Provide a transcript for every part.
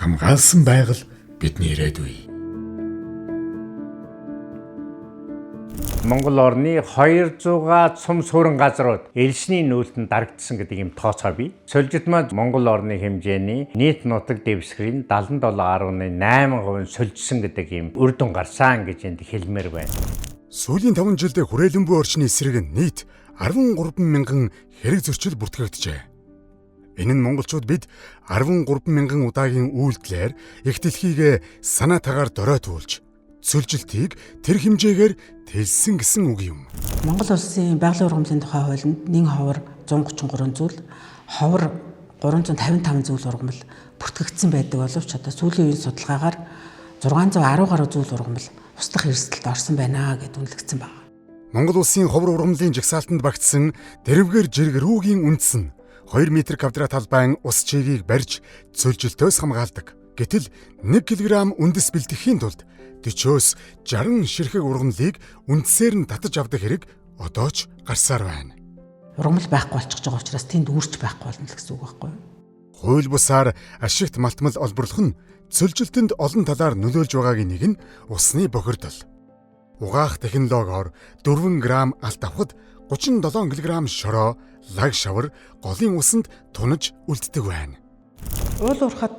Хамгаалсан байгаль бидний ирээдүй. Монгол орны 200-га цум суурин газрууд элсний нүүлтэнд дарагдсан гэдэг юм тооцоо бий. Сольжид маань Монгол орны хэмжээний нийт нутаг дэвсгэрийн 77.8% сольжсон гэдэг юм үр дүн гарсан гэж энд хэлмээр байна. Сүүлийн 5 жилд хүрээлэн буй орчны эсрэг нийт 13 мянган хэрэг зөрчил бүртгэгджээ. Энэ нь монголчууд бид 13 мянган удаагийн үйлдэлээр их дэлхийг санаатаагаар доройтуулж цөлжилтийг тэр хэмжээгээр тэлсэн гэсэн үг юм. Монгол улсын байгалийн ургамлын тухай хуулинд нэн ховор 133 зүйл, ховор 355 зүйл ургамал бүртгэгдсэн байдаг боловч одоо сүүлийн үеийн судалгаагаар 610 гаруй зүйл ургамал устдах эрсдэлд орсон байна гэдээ үнэлэгдсэн байна. Монгол улсын ховор ургамлын жагсаалтанд багтсан дэрвгэр жиргэрүүгийн үндэс нь 2 м квадрат талбайн ус чигийг барьж цөлжилтөөс хамгаалдаг. Гэтэл 1 кг үндэс бэлтгэхийн тулд 40-оос 60 ширхэг ургамлыг үндсээр нь татаж авдаг хэрэг одоо ч гарсаар байна. Ургамал байхгүй болчихж байгаа учраас тэнд үүрч байхгүй болно л гэсэн үг байхгүй юу? Хууль бусаар ашигт малтмал олборлох нь цөлжилтөнд олон талаар нөлөөлж байгаагийн нэг нь усны бохирдол. Угаах технологиор 4 г алт авахд 37 кг шороо, лаг шавар голын усанд тунаж үлддэг байна. Уул уурхад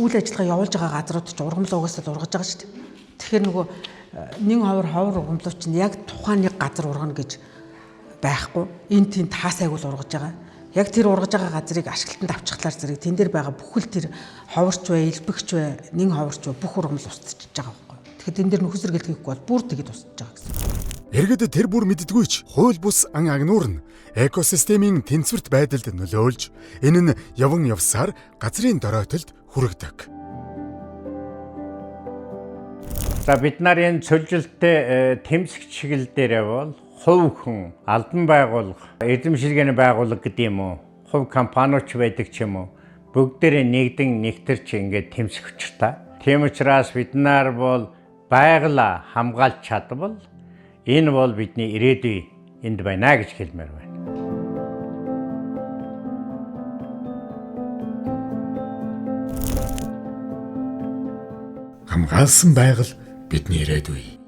үйл ажиллагаа явуулж байгаа газрууд ч ургамал угаасаа ургаж байгаа шүү дээ. Тэгэхээр нөгөө нэн ховор ховор ургамлууд чинь яг тухайн нэг газар ургана гэж байхгүй. Энэ тийм таасайг бол ургаж байгаа. Яг тэр ургаж байгаа газрыг ашиглалтанд авчихлаар зэрэг тэн дээр байгаа бүхэл тэр ховорч бай, элбэгч бай, нэн ховорч бай бүх ургамал устчихж байгаа байхгүй. Тэгэхээр тэн дээр нөхөс сэргэлт хийхгүй бол бүр тэгэд устж байгаа гэсэн. Иргэд тэр бүр мэддэггүй ч хууль бус ан агнуур нь экосистемийн тэнцвэрт байдалд нөлөөлж, энэ нь яван явсаар газрын доройтолд хүргэдэг. За бид нар энэ цөлжилттэй тэмцэх чиглэл дээрээ бол хувь хүн, албан байгууллага, эзэмшилгээний байгууллага гэдэг юм уу, хувь компаниуч байдаг ч юм уу, бүгдээрээ нэгдэн нэгтэрч ингээд тэмцэх учиртай. Тийм учраас бид нар бол байгалаа хамгаалж чадвал энэ бол бидний ирээдүй энд байна гэж хэлмээр байна. Хамгаалсан байгаль бидний ирээдүй.